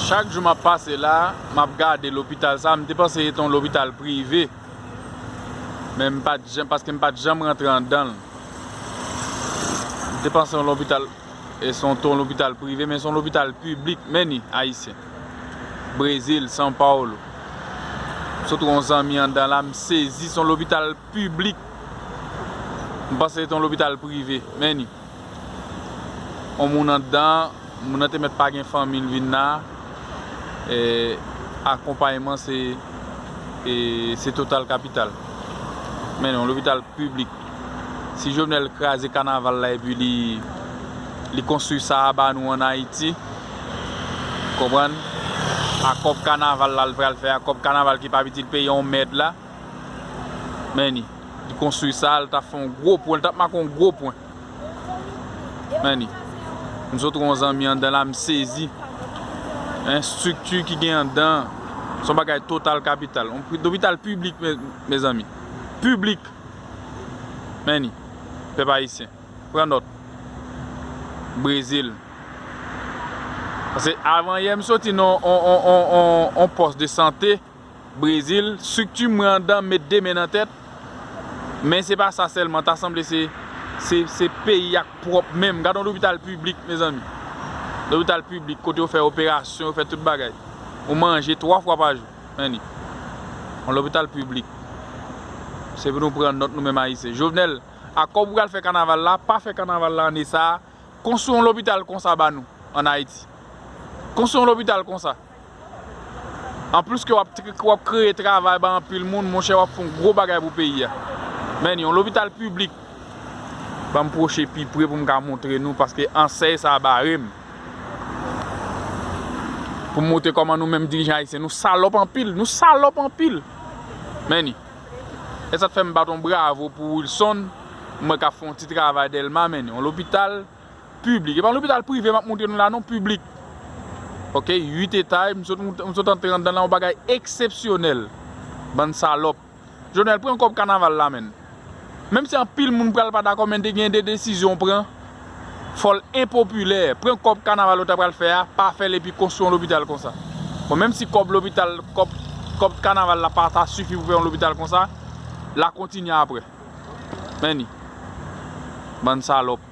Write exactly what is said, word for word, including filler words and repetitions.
Chak jou m ap pase la, m ap gade lopital sa, m te panse se te yon lopital prive. Men m pa t janm, paske m pa t janm rantre anndan l. M te panse yon lopital, e se yon, te yon lopital prive, men se yon lopital piblik, men ni, Ayisyen. Brezil, São Paulo. M sot wè yon zanmi anndan la, m sezi, se yon lopital piblik. M panse se te yon lopital prive, men ni. Yon moun anndan, moun nan te mèt pa gen fanmi l vin la, e, akonpayman se, e, se Total Capital. Men yon lopital piblik. Si Jovenel kraze kanaval la epi li, li konstwi sa a ba nou ann Ayiti, konprann? A kòb kanaval la l pral fè, a kòb kanaval ki p ap itil peyi a yon mèd la, men ni, li konstwi sa, l t ap fè yon gwo pwen, l t ap make yon gwo pwen. Men ni. M sot wè yon zanmi anndan la, m sezi. Estrikti ki gen anndan, se yon bagay Total Capital. Yon pri-, lopital piblik, me-, mezanmi. Piblik. Men ni. Pèp ayisyen. Pran nòt. Brezil. Paske avan yè, m soti nan yon, yon, yon, yon, yon pòs de sante. Brezil, estrikti mwen anndan, met de men nan tèt. Men se pa sa sèlman, ta sanble se, se, se peyi a k pwòp menm. Gade yon lopital piblik, mezanmi. Lopital piblik, kote yo fè operasyon, yo fè tout bagay. Ou manje twa fwa pa jou. Men ni. Yon lopital piblik. Se pou nou pran nòt nou menm Ayisyen. Jovenel, a kòb ou pral fè kanaval la, pa fè kanaval la ane sa a. Konstwi yon lopital konsa ba nou, ann Ayiti. Konstwi yon lopital konsa. Anplis ke w ap tr-, w ap kreye travay ba anpil moun, monchè, w ap fè yon gwo bagay pou peyi a. Men ni, yon lopital piblik. Ban m pwoche pi pre pou m ka montre nou, paske ansèy sa a bare m. Pou m montre kòman nou menm dirijan ayisyen, nou salòp anpil, nou salòp anpil. Men ni. E sa t fè m bat yon bravo pou Wilson, mwen k ap fè yon ti travay Dèlma, men ni. Yon lopital piblik. E pa lopital prive m ap montre nou la non, piblik. Oke, uit etay, m sot, m sot antre anndan la, yon bagay eksepsyonèl. Bann salòp. Jovenel, pran kòb kanaval la, menn. Menm si anpil moun pral pa dakò, men te gen de desizyon w pran, fò l enpopilè. Pran kòb kanaval ou ta pral fè a, pa fè l epi konstwi yon lopital konsa. Bon, menm si kòb lopital, kòb, kòb kanaval la pa ta sifi pou fè yon lopital konsa, l a kontinye apre. Men ni. Bann salòp.